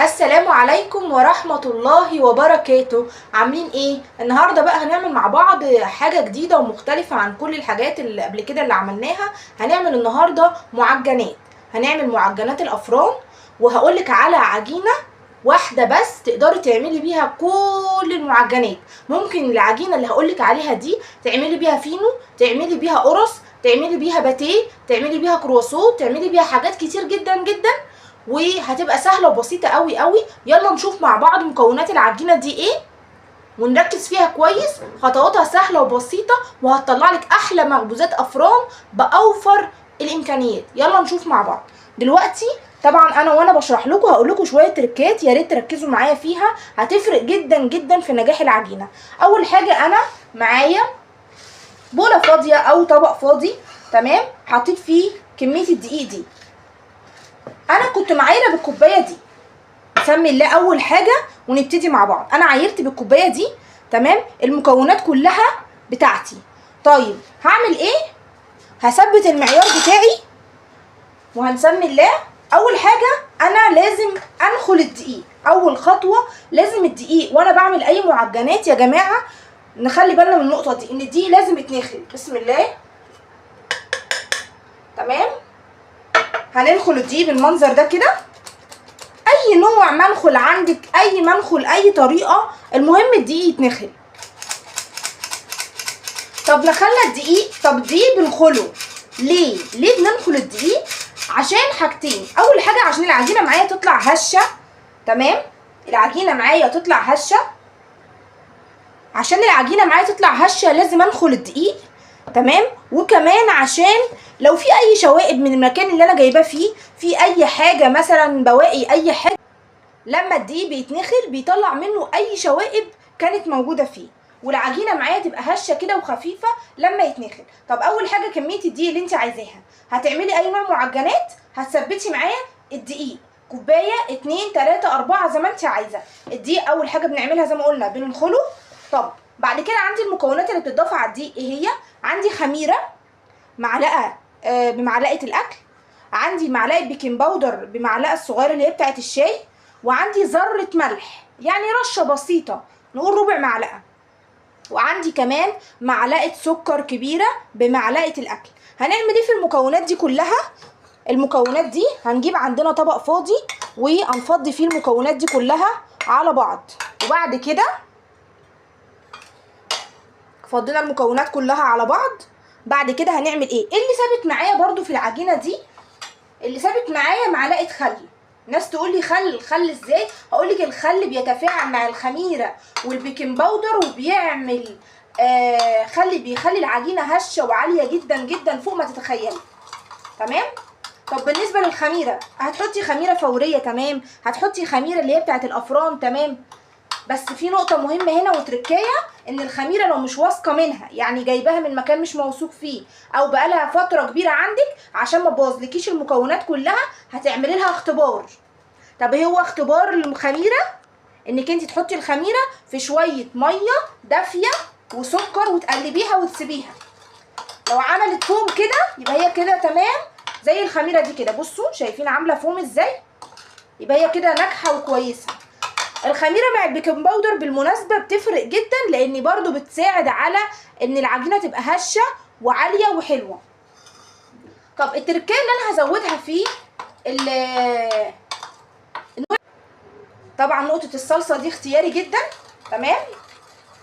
السلام عليكم ورحمة الله وبركاته. عاملين ايه النهاردة؟ بقى هنعمل مع بعض حاجة جديدة ومختلفة عن كل الحاجات اللي قبل كده اللي عملناها. هنعمل النهاردة معجنات، هنعمل معجنات الافران، وهقولك على عجينة واحدة بس تقدري تعملي بيها كل المعجنات. ممكن العجينة اللي هقولك عليها دي تعملي بيها فينو، تعملي بيها قرص، تعملي بيها باتيه، تعملي بيها كرواسون، تعملي بيها حاجات كتير جدا جدا، وهتبقى سهلة وبسيطة قوي قوي. يلا نشوف مع بعض مكونات العجينة دي ايه ونركز فيها كويس. خطواتها سهلة وبسيطة وهتطلع لك احلى مخبوزات افران باوفر الامكانيات. يلا نشوف مع بعض دلوقتي. طبعا انا وانا بشرح لكم هقول لكم شوية تريكات يا ريت تركزوا معايا فيها، هتفرق جدا جدا في نجاح العجينة. اول حاجة انا معايا بوله فاضية او طبق فاضي، تمام، حطيت فيه كمية الدقيق دي. انا كنت معايره بالكوبايه دي، نسمي الله اول حاجة ونبتدي مع بعض. انا عايرت بالكوبايه دي، تمام، المكونات كلها بتاعتي. طيب هعمل ايه؟ هثبت المعيار بتاعي وهنسمي الله. اول حاجة انا لازم انخل الدقيق. اول خطوة لازم الدقيق، وانا بعمل اي معجنات يا جماعة نخلي بالنا من النقطة دي، ان الدقيق لازم يتنخل. بسم الله، تمام. هننخل الدقيق بالمنظر ده كده. اي نوع منخل عندك، اي منخل، اي طريقه، المهم الدقيق يتنخل. طب نخلنا الدقيق، طب الدقيق بنخله ليه؟ ليه بننخل الدقيق؟ عشان حاجتين. اول حاجة عشان العجينة معايا تطلع هشه، تمام، العجينة معايا تطلع هشه. عشان العجينة معايا تطلع هشه لازم انخل الدقيق، تمام. وكمان عشان لو في اي شوائب من المكان اللي انا جايباه فيه، في اي حاجة مثلا بواقي اي حاجة، لما الدقيق بيتنخل بيطلع منه اي شوائب كانت موجودة فيه، والعجينه معايا تبقى هشه كده وخفيفة لما يتنخل. طب اول حاجة كمية الدقيق اللي انت عايزاها، هتعملي اي نوع معجنات هتثبتي معايا الدقيق كوباية، 2 3 4 زي ما انت عايزه. الدقيق اول حاجة بنعملها زي ما قلنا بننخله. طب بعد كده عندي المكونات اللي بتضاف على الدقيق ايه هي؟ عندي خميره معلقه بمعلقه الاكل، عندي معلقه baking powder بمعلقه الصغيرة اللي هي بتاعه الشاي، وعندي ذره ملح يعني رشه بسيطة نقول ربع معلقه، وعندي كمان معلقه سكر كبيرة بمعلقه الاكل. هنعمل ايه في المكونات دي كلها؟ المكونات دي هنجيب عندنا طبق فاضي وهنفضي فيه المكونات دي كلها على بعض، وبعد كده فضينا المكونات كلها على بعض. بعد كده هنعمل ايه؟ اللي ثابت معايا برضو في العجينة دي، اللي ثابت معايا معلقه خل. ناس تقول لي خل، خل ازاي؟ هقول لك الخل بيتفاعل مع الخميره وال baking powder وبيعمل خل، بيخلي العجينة هشه وعاليه جدا جدا فوق ما تتخيلي، تمام. طب بالنسبة للخميره هتحطي خميره فورية، تمام، هتحطي خميره اللي هي بتاعه الافران، تمام. بس في نقطة مهمة هنا وتركايه، ان الخميره لو مش واثقة منها، يعني جايباها من مكان مش موثوق فيه او بقالها فترة كبيرة عندك، عشان ما تبوظلكيش المكونات كلها هتعملي لها اختبار. طب ايه هو اختبار الخميره؟ انك انت تحطي الخميره في شوية مية دافيه وسكر وتقلبيها وتسيبيها، لو عملت فوم كده يبقى هي كده تمام، زي الخميره دي كده. بصوا شايفين عامله فوم ازاي؟ يبقى هي كده ناجحة وكويسة. الخميره مع ال baking powder بالمناسبة بتفرق جدا، لان برضو بتساعد على ان العجينة تبقى هشه وعاليه وحلوه. طب التركية اللي انا هزودها في طبعا نقطة الصلصه دي اختياري جدا، تمام،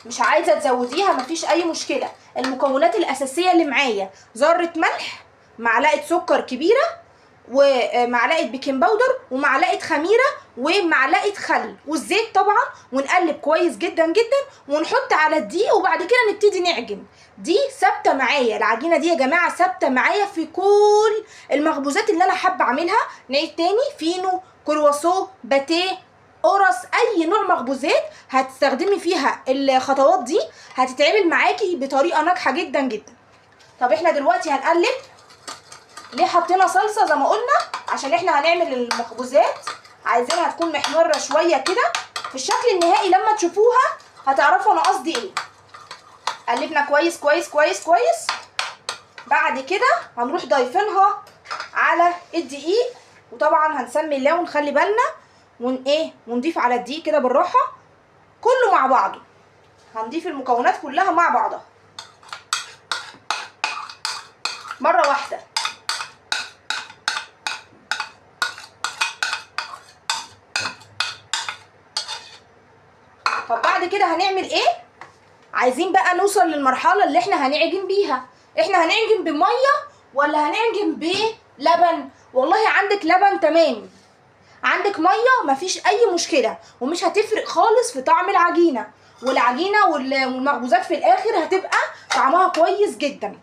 مش عايزه تزوديها مفيش اي مشكلة. المكونات الاساسية اللي معايا ذره ملح، معلقه سكر كبيرة، ومعلقة baking powder، ومعلقة خميره، ومعلقة خل، والزيت طبعا، ونقلب كويس جدا جدا ونحط على الدقيق، وبعد كده نبتدي نعجن. دي ثابتة معايا العجينة دي يا جماعة، ثابتة معايا في كل المخبوزات اللي انا حابة اعملها. نعيد تاني: فينو، كرواسون، باتيه، قرص، اي نوع مخبوزات هتستخدمي فيها الخطوات دي هتتعمل معاكي بطريقة ناجحة جدا جدا. طب احنا دلوقتي هنقلب. ليه حطينا صلصه؟ زي ما قلنا عشان احنا هنعمل المخبوزات عايزينها تكون محمرة شوية كده. في الشكل النهائي لما تشوفوها هتعرفوا انا قصدي ايه. قلبنا كويس كويس كويس كويس. بعد كده هنروح ضايفينها على الدقيق، وطبعا هنسمي الله ونخلي بالنا ون ايه ونضيف على الدقيق كده بالراحة، كله مع بعضه. هنضيف المكونات كلها مع بعضها مرة واحدة. طب بعد كده هنعمل ايه؟ عايزين بقى نوصل للمرحلة اللي احنا هنعجن بيها. احنا هنعجن بميه ولا هنعجن بلبن؟ والله عندك لبن تمام، عندك مية مفيش اي مشكلة، ومش هتفرق خالص في طعم العجينة، والعجينه والمخبوزات في الاخر هتبقى طعمها كويس جدا.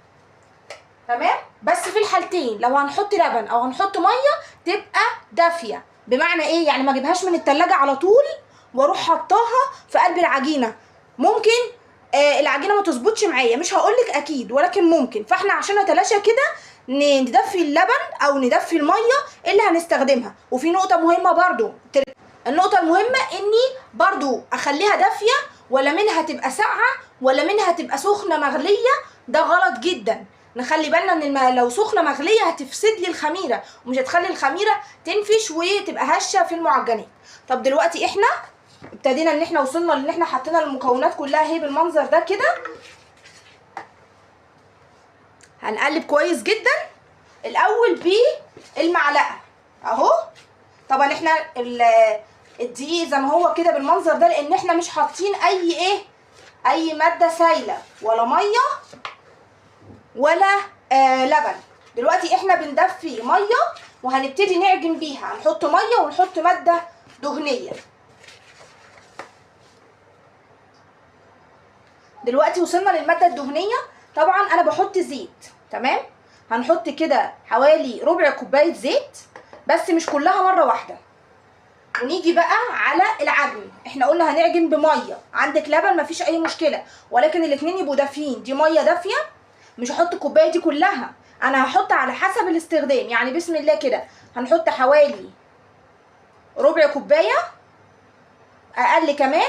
تمام؟ بس في الحالتين لو هنحط لبن او هنحط مية تبقى دافيه. بمعنى ايه؟ يعني ما اجيبهاش من التلاجة على طول واروح حطاها في قلب العجينة، ممكن العجينة ما تظبطش معايا، مش هقولك اكيد ولكن ممكن. فاحنا عشان نتلاشى كده ندفي اللبن او ندفي المية اللي هنستخدمها. وفي نقطة مهمة برضو، النقطة المهمة اني برضو اخليها دافيه، ولا منها تبقى ساقعه ولا منها تبقى سخنة مغليه، ده غلط جدا. نخلي بالنا ان لو سخنة مغليه هتفسد لي الخميره ومش هتخلي الخميره تنفش وتبقى هشه في المعجنات. طب دلوقتي احنا ابتدينا ان احنا وصلنا لان احنا حطينا المكونات كلها اهي بالمنظر ده كده. هنقلب كويس جدا الاول بالمعلقه اهو. طبعا احنا الدقيق زي ما هو كده بالمنظر ده لان احنا مش حاطين اي ايه اي مادة سايله ولا مية ولا لبن. دلوقتي احنا بندفي مية وهنبتدي نعجن بيها، هنحط مية ونحط مادة دهنية. دلوقتي وصلنا للمادة الدهنية. طبعا انا بحط زيت، تمام؟ هنحط كده حوالي ربع كوباية زيت بس مش كلها مرة واحدة. ونيجي بقى على العجن. احنا قلنا هنعجن بميه، عندك لبن مفيش اي مشكلة، ولكن الاتنين يبقوا دافيين. دي مية دافيه، مش هحط الكوباية دي كلها، انا هحط على حسب الاستخدام. يعني بسم الله كده هنحط حوالي ربع كوباية، اقل كمان.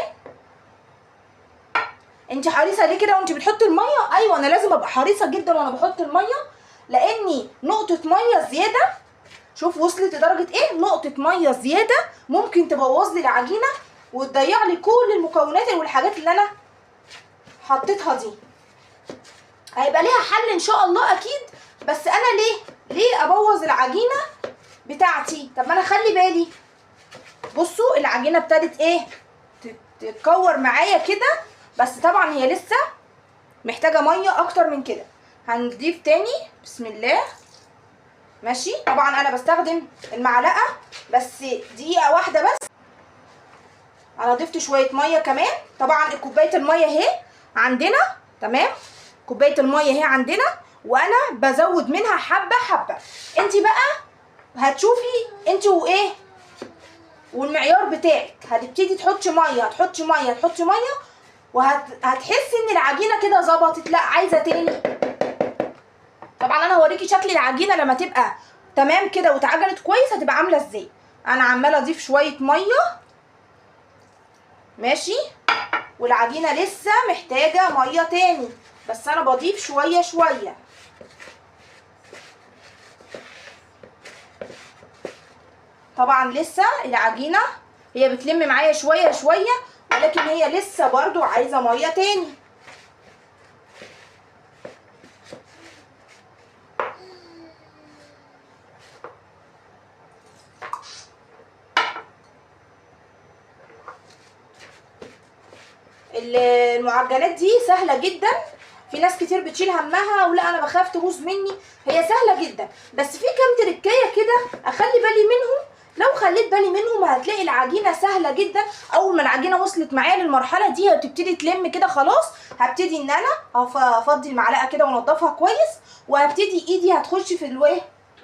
انت حريصة ليه كده وانت بتحطي المية؟ ايوه انا لازم ابقى حريصة جدا وانا بحط المية، لاني نقطة مية زيادة، شوف وصلت لدرجة ايه، نقطة مية زيادة ممكن تبوظ لي العجينة وتضيع لي كل المكونات والحاجات اللي انا حطيتها دي. هيبقى ليها حل ان شاء الله اكيد، بس انا ليه ابوظ العجينة بتاعتي؟ طب ما انا اخلي بالي. بصوا العجينة ابتدت ايه تتكور معايا كده، بس طبعا هي لسه محتاجه مية اكتر من كده. هنضيف تاني بسم الله. ماشي، طبعا انا بستخدم المعلقة بس دقيقة واحدة بس. انا ضفت شوية مية كمان. طبعا كوباية المية اهي عندنا، تمام؟ كوباية المية اهي عندنا، وانا بزود منها حبه حبه. انت بقى هتشوفي انت وايه والمعيار بتاعك، هتبتدي تحطي مية تحطي مية تحطي مية، وهتحسي ان العجينة كده ظبطت، لا عايزه تاني. طبعا انا هوريكي شكل العجينة لما تبقى تمام كده واتعجنت كويس هتبقى عامله ازاي. انا عماله اضيف شوية مية، ماشي، والعجينه لسه محتاجه مية تاني، بس انا بضيف شوية شوية. طبعا لسه العجينة هي بتلم معايا شوية شوية، ولكن هي لسه برضو عايزه مية تاني. المعجنات دي سهلة جدا، في ناس كتير بتشيل همها ولا انا بخاف تبوظ مني، هي سهلة جدا، بس في كام تركايه كده اخلي بالي منهم. لو خليت بالي منهم هتلاقي العجينة سهلة جدا. اول ما العجينة وصلت معايا للمرحلة دي هتبتدي تلم كده خلاص، هبتدي ان انا افضي المعلقة كده وانضفها كويس، وهبتدي ايدي هتخش في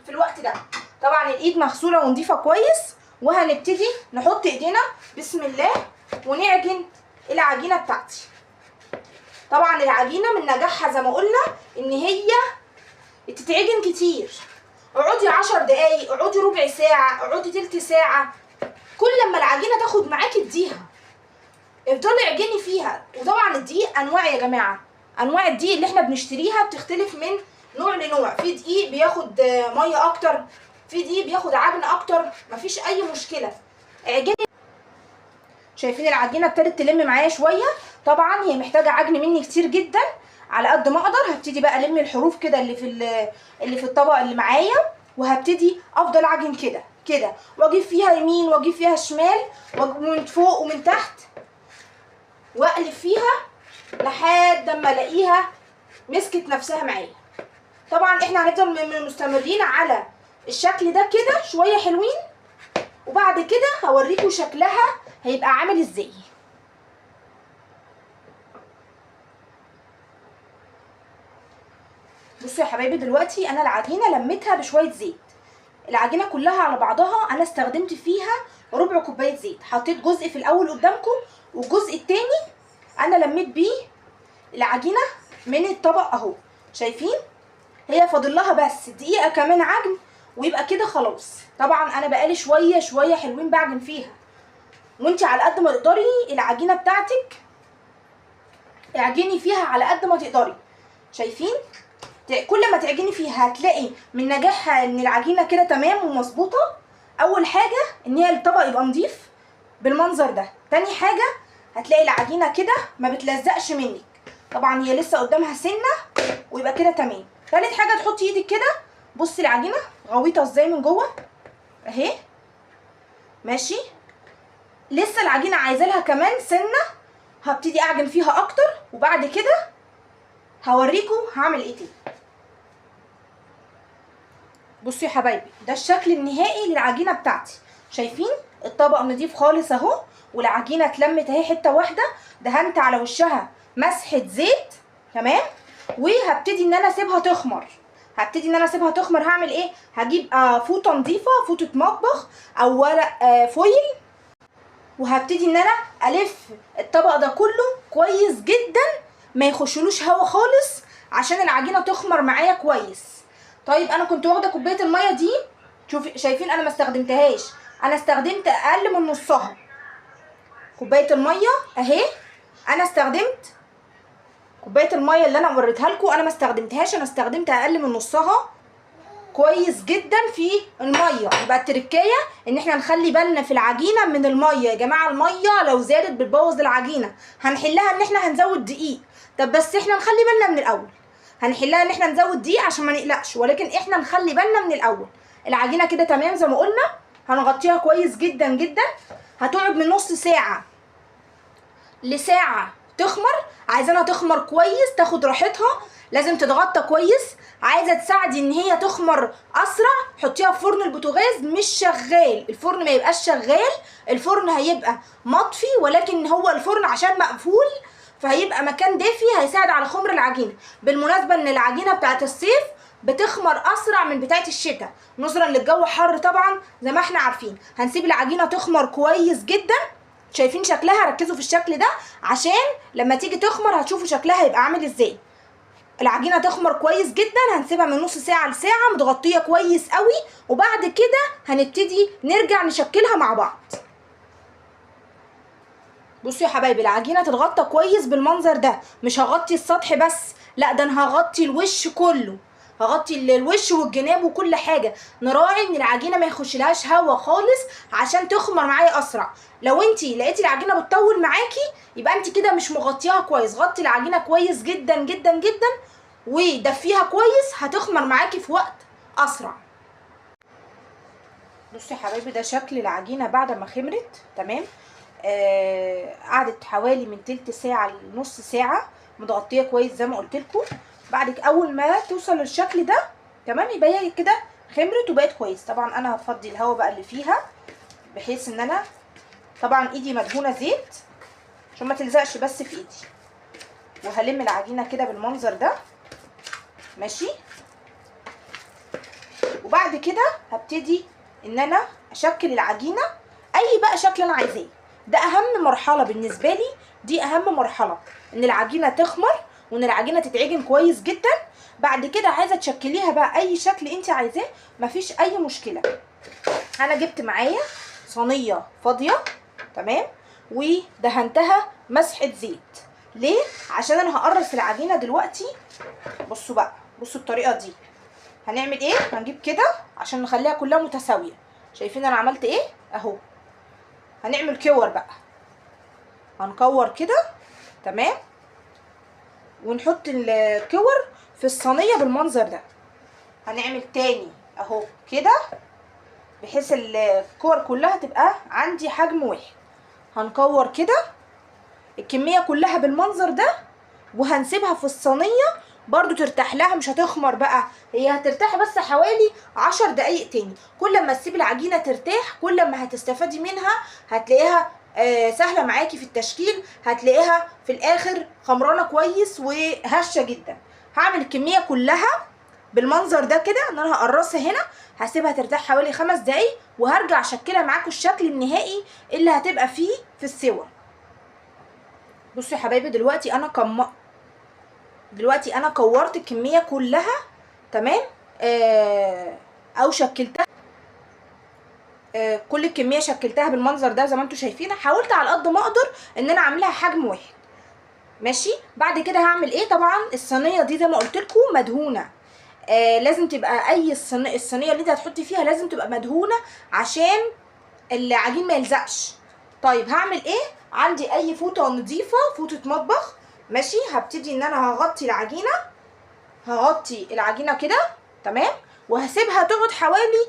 الوقت ده. طبعا الايد مغسوله ونضيفه كويس، وهنبتدي نحط ايدينا بسم الله ونعجن العجينة بتاعتي. طبعا العجينة من نجاحها زي ما قلنا ان هي تتعجن كتير، اقعدي 10 دقايق، اقعدي ربع ساعة، اقعدي تلت ساعة، كل لما العجينة تاخد معاكي اديها، افضلي اعجني فيها. وطبعا الدقيق انواع يا جماعة، انواع الدقيق اللي احنا بنشتريها بتختلف من نوع لنوع، في دقيق بياخد مية اكتر، في دقيق بياخد عجن اكتر، مفيش اي مشكلة. اعجني. شايفين العجينة ابتدت تلم معايا شوية، طبعا هي محتاجه عجن مني كتير جدا على قد ما اقدر. هبتدي بقى الم الحروف كده اللي في الطبق اللي معايا، وهبتدي افضل اعجن كده كده، واجيب فيها يمين واجيب فيها شمال، ومن فوق ومن تحت، واقلب فيها لحد ما الاقيها مسكت نفسها معايا. طبعا احنا هنفضل مستمرين على الشكل ده كده شوية حلوين، وبعد كده هوريكم شكلها هيبقى عامل ازاي. بصوا يا حبايبي، دلوقتي انا العجينة لميتها بشوية زيت. العجينة كلها على بعضها انا استخدمت فيها ربع كوباية زيت، حطيت جزء في الاول قدامكم، والجزء التاني انا لميت بيه العجينة من الطبق اهو. شايفين؟ هي فاضل لها بس دقيقة كمان عجن ويبقى كده خلاص. طبعا انا بقالي شوية شوية حلوين بعجن فيها، وانتي على قد ما تقدري العجينة بتاعتك اعجني فيها على قد ما تقدري. شايفين؟ كل ما تعجني فيها هتلاقي من نجاحها ان العجينة كده تمام ومظبوطه. اول حاجة ان هي الطبق يبقى نضيف بالمنظر ده، تاني حاجة هتلاقي العجينة كده ما بتلزقش منك، طبعا هي لسه قدامها سنة، ويبقى كده تمام. تالت حاجة تحطي ايدك كده، بصي العجينة غويطه ازاي من جوه اهي، ماشي. لسه العجينة عايزه لها كمان سنة، هبتدي اعجن فيها اكتر، وبعد كده هوريكم هعمل ايه تاني. بصوا يا حبايبي، ده الشكل النهائي للعجينه بتاعتي. شايفين الطبق نضيف خالص اهو، والعجينه اتلمت اهي حتة واحدة، دهنت على وشها مسحه زيت، تمام. وهبتدي ان انا اسيبها تخمر. هبتدي ان انا اسيبها تخمر. هعمل ايه؟ هجيب فوطه نظيفة، فوطه مطبخ او ورق فويل، وهبتدي ان انا الف الطبق ده كله كويس جدا، ما يخشلوش هوا خالص، عشان العجينة تخمر معايا كويس. طيب انا كنت واخده كوباية المية دي، شوفي شايفين انا ما استخدمتهاش، انا استخدمت اقل من نصها. كوباية المية اهي، انا استخدمت كوباية المية اللي انا وريتها لكم، انا ما استخدمتهاش، انا استخدمت اقل من نصها. كويس جدا في المية. يبقى التركايه ان احنا نخلي بالنا في العجينة من المية يا جماعة، المية لو زادت بتبوظ العجينة. هنحلها ان احنا هنزود دقيق، طب بس احنا نخلي بالنا من الاول، هنحلها ان احنا نزود دقيق عشان ما نقلقش، ولكن احنا نخلي بالنا من الاول. العجينة كده تمام زي ما قلنا، هنغطيها كويس جدا جدا. هتقعد من نص ساعة لساعة تخمر، عايزينها تخمر كويس، تاخد راحتها، لازم تتغطى كويس. عايزه تساعدي ان هي تخمر اسرع، حطيها في فرن البوتاجاز مش شغال، الفرن ما يبقاش شغال، الفرن هيبقى مطفي، ولكن هو الفرن عشان مقفول فهيبقى مكان دافي، هيساعد على خمر العجينة. بالمناسبة ان العجينة بتاعت الصيف بتخمر اسرع من بتاعت الشتاء، نظرا للجو حر طبعا زي ما احنا عارفين. هنسيب العجينة تخمر كويس جدا. شايفين شكلها؟ ركزوا في الشكل ده عشان لما تيجي تخمر هتشوفوا شكلها هيبقى عامل ازاي. العجينة تخمر كويس جدا، هنسيبها من نص ساعة لساعة متغطيه كويس قوي، وبعد كده هنبتدي نرجع نشكلها مع بعض. بصوا يا حبايبي، العجينة تتغطى كويس بالمنظر ده، مش هغطي السطح بس، لا ده انا هغطي الوش كله، هغطي الوش والجناب وكل حاجة. نراعي ان العجينة ما يخشلهاش هوا خالص عشان تخمر معايا اسرع. لو انتي لقيتي العجينة بتطول معاكي يبقى انتي كده مش مغطياها كويس. غطي العجينة كويس جدا جدا جدا ودفيها كويس، هتخمر معاكي في وقت اسرع. بصوا يا حبايبي، ده شكل العجينة بعد ما خمرت، تمام. قعدت حوالي من تلت ساعة لنص ساعة متغطيه كويس زي ما قلت لكم. بعد اول ما توصل للشكل ده تمام، يبقى هي كده خمرت وبقت كويس. طبعا انا هفضي الهواء بقى اللي فيها، بحيث ان انا طبعا ايدي مدهونه زيت عشان ما تلزقش بس في ايدي، وهلم العجينة كده بالمنظر ده، ماشي. وبعد كده هبتدي ان انا اشكل العجينة اي بقى شكل انا عايزاه. ده اهم مرحلة بالنسبة لي، دي اهم مرحلة، ان العجينة تخمر وان العجينة تتعجن كويس جدا. بعد كده عايزه تشكليها بقى اي شكل انت عايزاه، مفيش اي مشكلة. انا جبت معايا صينية فاضية، تمام، ودهنتها مسحه زيت. ليه؟ عشان انا هقرص العجينة دلوقتي. بصوا بقى، بصوا الطريقة دي هنعمل ايه. هنجيب كده عشان نخليها كلها متساوية. شايفين انا عملت ايه اهو؟ هنعمل كور بقى، هنكور كده. تمام، ونحط الكور في الصينية بالمنظر ده. هنعمل تاني اهو كده بحيث الكور كلها تبقى عندي حجم واحد. هنكور كده الكمية كلها بالمنظر ده، وهنسيبها في الصينية برضو ترتاح لها، مش هتخمر بقى، هي هترتاح بس حوالي 10 دقايق تاني. كل ما تسيب العجينة ترتاح كل ما هتستفادي منها، هتلاقيها سهلة معاكي في التشكيل، هتلاقيها في الاخر خمرانة كويس وهشة جدا. هعمل الكمية كلها بالمنظر ده كده، ان انا هقرصها هنا، هسيبها ترتاح حوالي 5 دقايق وهرجع اشكلها معاكم الشكل النهائي اللي هتبقى فيه في السوا. بصوا يا حبايبي، دلوقتي انا كورت الكمية كلها. تمام، او شكلتها، كل الكمية شكلتها بالمنظر ده زي ما انتم شايفين. حاولت على قد ما اقدر ان انا اعملها حجم واحد. ماشي، بعد كده هعمل ايه؟ طبعا الصينية دي زي ما قلت لكم مدهونه، لازم تبقى اي الصينية اللي انت هتحطي فيها لازم تبقى مدهونه عشان العجين ما يلزقش. طيب هعمل ايه؟ عندي اي فوطه نظيفة، فوطه مطبخ. ماشي، هبتدي ان انا هغطي العجينة، هغطي العجينة كده. تمام، وهسيبها تقعد حوالي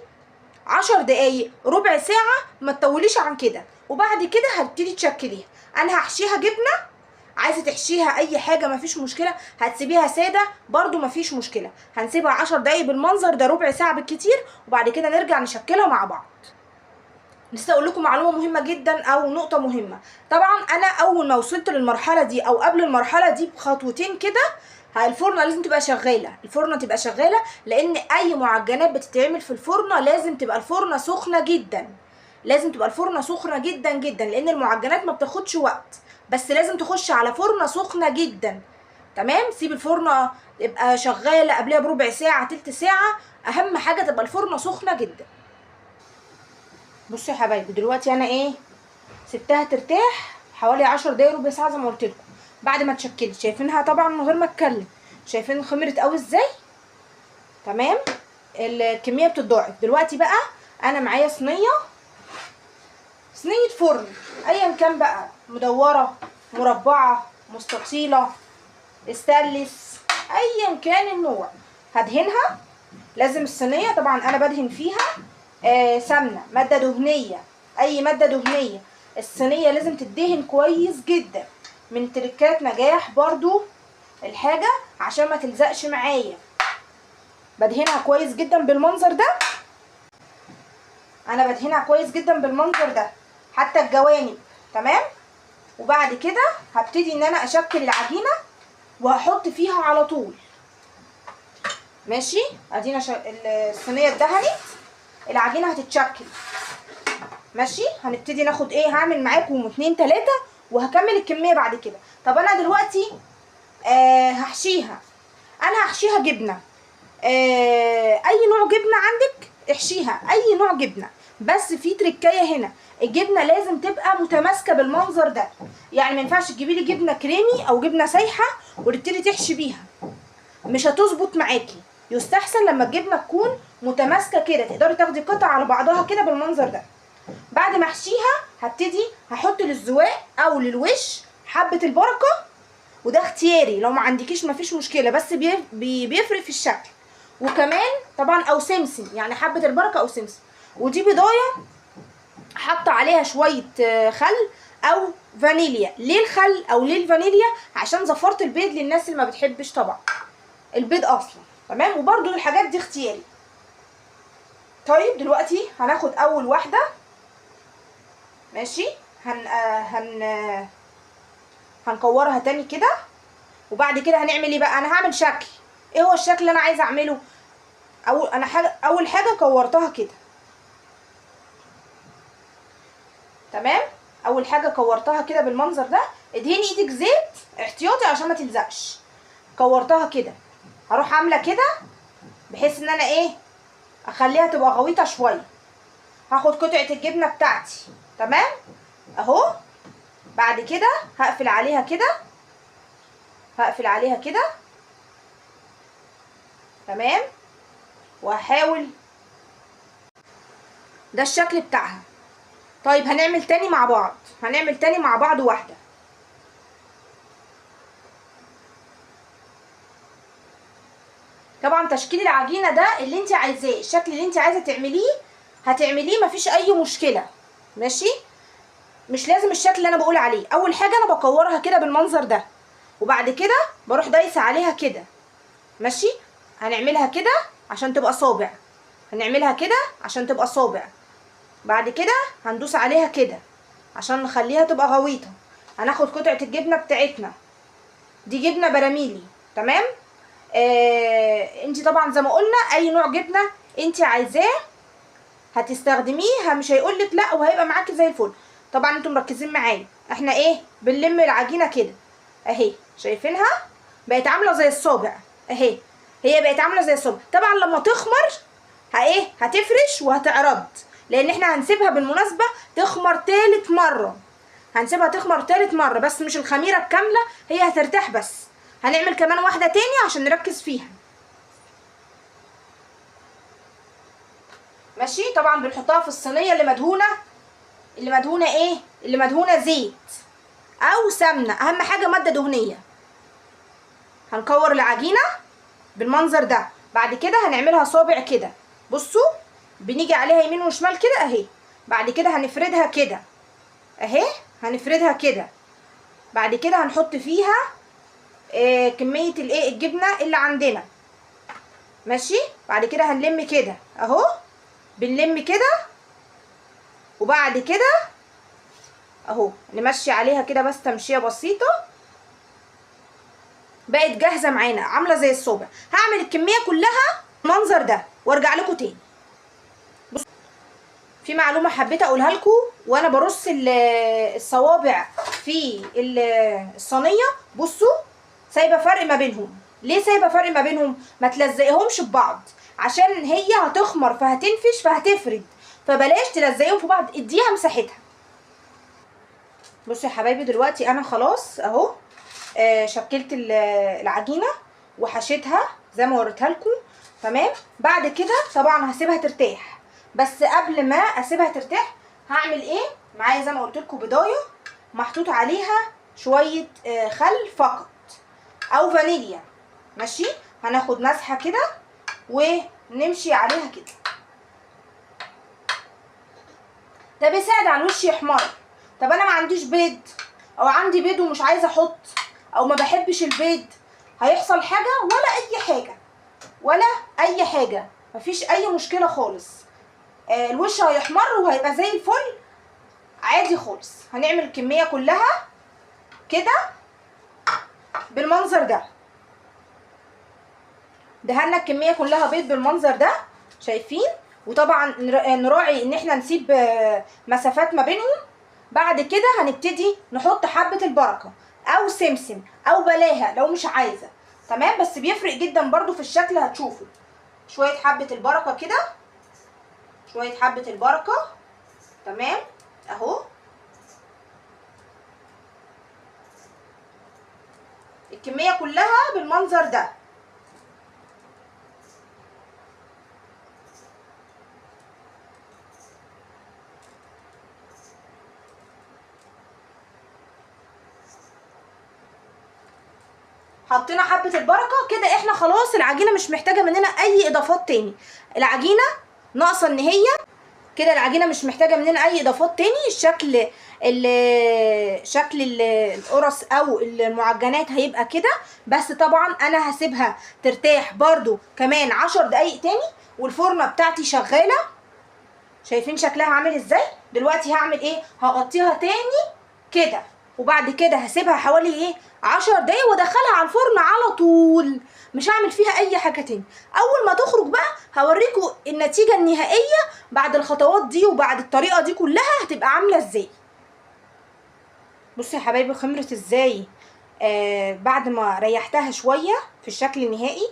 10 دقايق، ربع ساعة، ما تطوليش عن كده. وبعد كده هبتدي تشكليها. انا هحشيها جبنه، عايزه تحشيها اي حاجة مفيش مشكلة، هتسيبيها ساده برضو مفيش مشكلة. هنسيبها 10 دقايق بالمنظر ده، ربع ساعة بالكتير، وبعد كده نرجع نشكلها مع بعض. لسه اقول لكم معلومة مهمة جدا او نقطة مهمة. طبعا انا اول ما وصلت للمرحلة دي او قبل المرحلة دي بخطوتين كده، الفرنه لازم تبقى شغالة، الفرنه تبقى شغالة، لان اي معجنات بتتعمل في الفرنه لازم تبقى الفرنه سخنة جدا، لازم تبقى الفرنه سخنة جدا جدا، لان المعجنات ما بتاخدش وقت، بس لازم تخش على فرنه سخنة جدا. تمام، سيب الفرنه تبقى شغالة قبلها بربع ساعة، تلت ساعة، اهم حاجة تبقى الفرنه سخنة جدا. بصوا يا حبايبي، دلوقتي انا ايه، سبتها ترتاح حوالي 10 دقايق، ربع ساعة زي ما قلت لكم، بعد ما اتشكلت. شايفينها طبعا من غير ما اتكلم، شايفين خمرت قوي ازاي. تمام، الكمية بتتضاعف. دلوقتي بقى انا معايا صينية، صينية فرن ايا كان بقى، مدورة، مربعه، مستطيله، استانلس، ايا كان النوع. هدهنها، لازم الصينية طبعا انا بدهن فيها سمنه، مادة دهنية، اي مادة دهنية. الصينية لازم تدهن كويس جدا، من تركات نجاح برضو الحاجة عشان ما تلزقش معايا. بدهنها كويس جدا بالمنظر ده، انا بدهنها كويس جدا بالمنظر ده حتى الجوانب. تمام، وبعد كده هبتدي ان انا اشكل العجينة وهحط فيها على طول. ماشي، ادينا الصينية اتدهنت، العجينة هتتشكل. ماشي، هنبتدي ناخد ايه، هعمل معاكم 2 3 وهكمل الكمية بعد كده. طب انا دلوقتي هحشيها، انا هحشيها جبنه، اي نوع جبنه عندك احشيها، اي نوع جبنه، بس في تركايه هنا، الجبنة لازم تبقى متماسكة بالمنظر ده، يعني ما ينفعش تجيبي لي جبنه كريمي او جبنه سايحه وتبتدي تحشي بيها، مش هتظبط معاكي. يستحسن لما الجبنة تكون متماسكة كده، تقدري تاخدي قطع على بعضها كده بالمنظر ده. بعد ما احشيها هبتدي هحط للزواق او للوش حبه البركة، وده اختياري، لو ما عندكيش مفيش مشكلة، بس بيفرق في الشكل. وكمان طبعا او سمسم، يعني حبه البركة او سمسم. ودي بيضايه حاطه عليها شوية خل او فانيليا. ليه الخل او ليه الفانيليا؟ عشان زفاره البيض للناس اللي ما بتحبش طبعا البيض اصلا. تمام، وبرده الحاجات دي اختياري. طيب دلوقتي هناخد اول واحدة. ماشي، هن هن هنكورها تاني كده، وبعد كده هنعمل ايه بقى؟ انا هعمل شكل. ايه هو الشكل اللي انا عايزه اعمله؟ اول حاجة كورتها كده. تمام، اول حاجة كورتها كده بالمنظر ده. ادهني ايدك زيت احتياطي عشان ما تلزقش. كورتها كده، هروح عامله كده بحيث ان انا ايه، اخليها تبقى غويطه شوية. هاخد قطعه الجبنة بتاعتي. تمام اهو، بعد كده هقفل عليها كده، هقفل عليها كده. تمام، وهحاول ده الشكل بتاعها. طيب هنعمل تاني مع بعض، هنعمل تاني مع بعض واحدة. طبعا تشكيل العجينة ده اللي انت عايزاه، الشكل اللي انت عايزه تعمليه هتعمليه، مفيش اي مشكلة. ماشي، مش لازم الشكل اللي انا بقول عليه. اول حاجة انا بكورها كده بالمنظر ده، وبعد كده بروح دايسه عليها كده. ماشي، هنعملها كده عشان تبقى صابع، هنعملها كده عشان تبقى صابع. بعد كده هندوس عليها كده عشان نخليها تبقى غويطه. هناخد قطعه الجبنة بتاعتنا دي، جبنه براميلي. تمام. انت طبعا زي ما قلنا اي نوع جبنه انت عايزاه هتستخدميه، مش هيقولك لا، وهيبقى معاكي زي الفل. طبعا انتم مركزين معايا، احنا ايه بنلم العجينة كده اهي، شايفينها بقت عامله زي الصابع اهي، هي بقت عامله زي الصابع. طبعا لما تخمر ايه هتفرش وهتعرض، لان احنا هنسيبها بالمناسبة تخمر تالت مرة، هنسيبها تخمر تالت مرة، بس مش الخميره الكاملة، هي هترتاح بس. هنعمل كمان واحدة تاني عشان نركز فيها. ماشي، طبعا بنحطها في الصينية اللي مدهونه، اللي مدهونه ايه، اللي مدهونه زيت او سمنه، اهم حاجة مادة دهنية. هنكور العجينة بالمنظر ده، بعد كده هنعملها صابع كده. بصوا بنيجي عليها يمين وشمال كده اهي، بعد كده هنفردها كده اهي، هنفردها كده. بعد كده هنحط فيها كمية الايه الجبنة اللي عندنا. ماشي، بعد كده هنلم كده اهو، بنلم كده، وبعد كده اهو نمشي عليها كده بس تمشيه بسيطة. بقت جاهزة معانا عامله زي الصابع. هعمل الكمية كلها المنظر ده وارجع لكم تاني. بصوا في معلومة حبيت اقولها لكم وانا برص الصوابع في الصينية. بصوا سايبه فرق ما بينهم. ليه سايبه فرق ما بينهم؟ ما تلزقيهمش ببعض عشان هي هتخمر فهتنفش فهتفرد، فبلاش تلزقيهم في بعض، اديها مساحتها. بصوا يا حبايبي دلوقتي انا خلاص اهو شكلت العجينة وحشيتها زي ما وريتها لكم. تمام، بعد كده طبعا هسيبها ترتاح، بس قبل ما اسيبها ترتاح هعمل ايه؟ معايا زي ما قلت لكم بيضايه محطوط عليها شوية خل فقط او فانيليا. ماشي، هناخد مسحه كده ونمشي عليها كده، ده بيساعد على الوش يحمر. طب انا ما عنديش بيض، او عندي بيض ومش عايزه احط، او ما بحبش البيض، هيحصل حاجة ولا اي حاجة؟ ولا اي حاجة، مفيش اي مشكلة خالص. الوش هيحمر وهيبقى زي الفل عادي خالص. هنعمل الكمية كلها كده بالمنظر ده، دهنا الكمية كلها بيض بالمنظر ده، شايفين؟ وطبعا نراعي ان احنا نسيب مسافات ما بينهم. بعد كده هنبتدي نحط حبه البركة او سمسم او بلاها لو مش عايزه. تمام، بس بيفرق جدا برضو في الشكل، هتشوفوا. شوية حبه البركة كده، شوية حبه البركة. تمام اهو، الكمية كلها بالمنظر ده. حطينا حبة البركة كده، احنا خلاص العجينة مش محتاجة مننا اي اضافات تاني. العجينة ناقصة ان هي كده، العجينة مش محتاجة مننا اي اضافات تاني. الشكل شكل القرص او المعجنات هيبقى كده، بس طبعا انا هسيبها ترتاح برضو كمان 10 دقايق تاني. والفرنة بتاعتي شغالة، شايفين شكلها عامل ازاي؟ دلوقتي هعمل ايه؟ هغطيها تاني كده، وبعد كده هسيبها حوالي ايه 10 دقايق وادخلها على الفرن على طول، مش هعمل فيها اي حاجة تاني. اول ما تخرج بقى هوريكم النتيجة النهائية بعد الخطوات دي وبعد الطريقة دي كلها هتبقى عامله ازاي. بصوا يا حبايبي خمرت ازاي بعد ما ريحتها شوية في الشكل النهائي.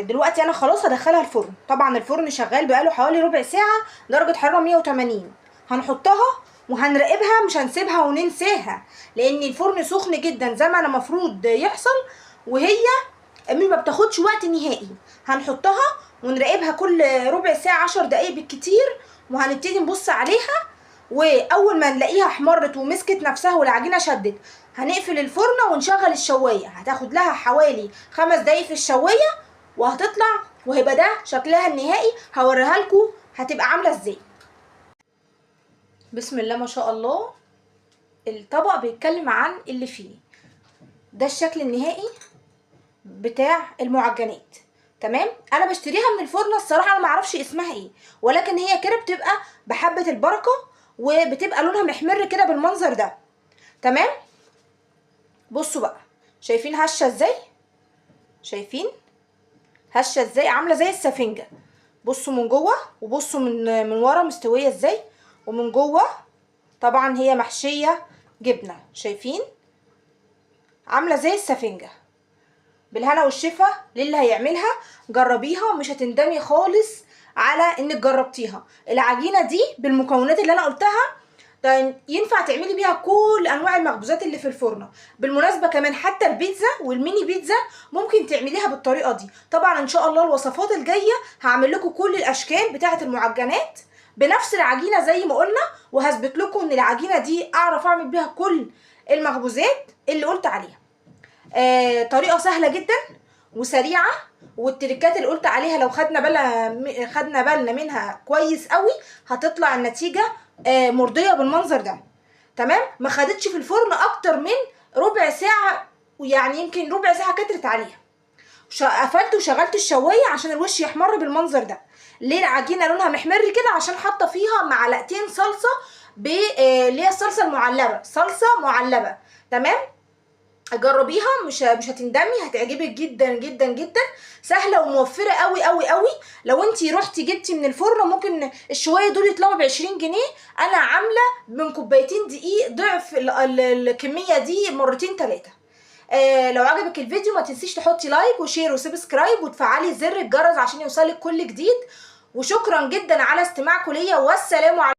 دلوقتي انا خلاص هدخلها الفرن. طبعا الفرن شغال بقاله حوالي ربع ساعة، درجه حرارة 180. هنحطها وهنراقبها، مش هنسيبها وننساها، لان الفرن سخن جدا زي ما انا مفروض يحصل، وهي ما بتاخدش وقت نهائي. هنحطها ونراقبها كل ربع ساعة 10 دقايق بالكتير، وهنبتدي نبص عليها. واول ما نلاقيها احمرت ومسكت نفسها والعجينه شدت هنقفل الفرن ونشغل الشوايه. هتاخد لها حوالي 5 دقايق في الشوايه وهتطلع، وهيبقى ده شكلها النهائي. هوريها لكم هتبقى عامله ازاي. بسم الله ما شاء الله، الطبق بيتكلم عن اللي فيه. ده الشكل النهائي بتاع المعجنات. تمام، انا بشتريها من الفرن، الصراحة انا معرفش اسمها ايه، ولكن هي كده بتبقى بحبه البركة وبتبقى لونها محمر كده بالمنظر ده. تمام، بصوا بقى، شايفين هشه ازاي؟ شايفين هشه ازاي؟ عامله زي السفنجه. بصوا من جوه وبصوا من ورا مستوية ازاي، ومن جوه طبعا هي محشيه جبنه. شايفين عامله زي السفنجه. بالهنا والشفا للي هيعملها، جربيها مش هتندمي خالص على انك جربتيها. العجينة دي بالمكونات اللي انا قلتها ينفع تعملي بيها كل انواع المخبوزات اللي في الفرن. بالمناسبة كمان حتى البيتزا والميني بيتزا ممكن تعمليها بالطريقة دي. طبعا ان شاء الله الوصفات الجاية هعمل لكم كل الاشكال بتاعه المعجنات بنفس العجينة زي ما قلنا، وهثبت لكم ان العجينة دي اعرف اعمل بيها كل المخبوزات اللي قلت عليها. طريقه سهلة جدا وسريعة، والتريكات اللي قلت عليها لو خدنا بالنا منها كويس قوي هتطلع النتيجة مرضية بالمنظر ده. تمام، ما خدتش في الفرن اكتر من ربع ساعة، ويعني يمكن ربع ساعة كترت عليها. قفلت وشغلت الشوايه عشان الوش يحمر بالمنظر ده. ليه العجينة لونها محمر كده؟ عشان حاطه فيها معلقتين صلصه اللي هي الصلصه المعلبه، صلصه معلبه. تمام، جربيها مش هتندمي، هتعجبك جدا جدا جدا. سهلة وموفره قوي قوي قوي. لو انتي رحتي جبتي من الفرن ممكن الشويه دول يطلعوا ب20 جنيه. انا عامله من كوبايتين دقيق ضعف الكمية دي مرتين 3. لو عجبك الفيديو ما تنسيش تحطي like و share و subscribe وتفعلي زر الجرس عشان يوصلك كل جديد. وشكرا جدا على استماعكم ليا، والسلام عليكم.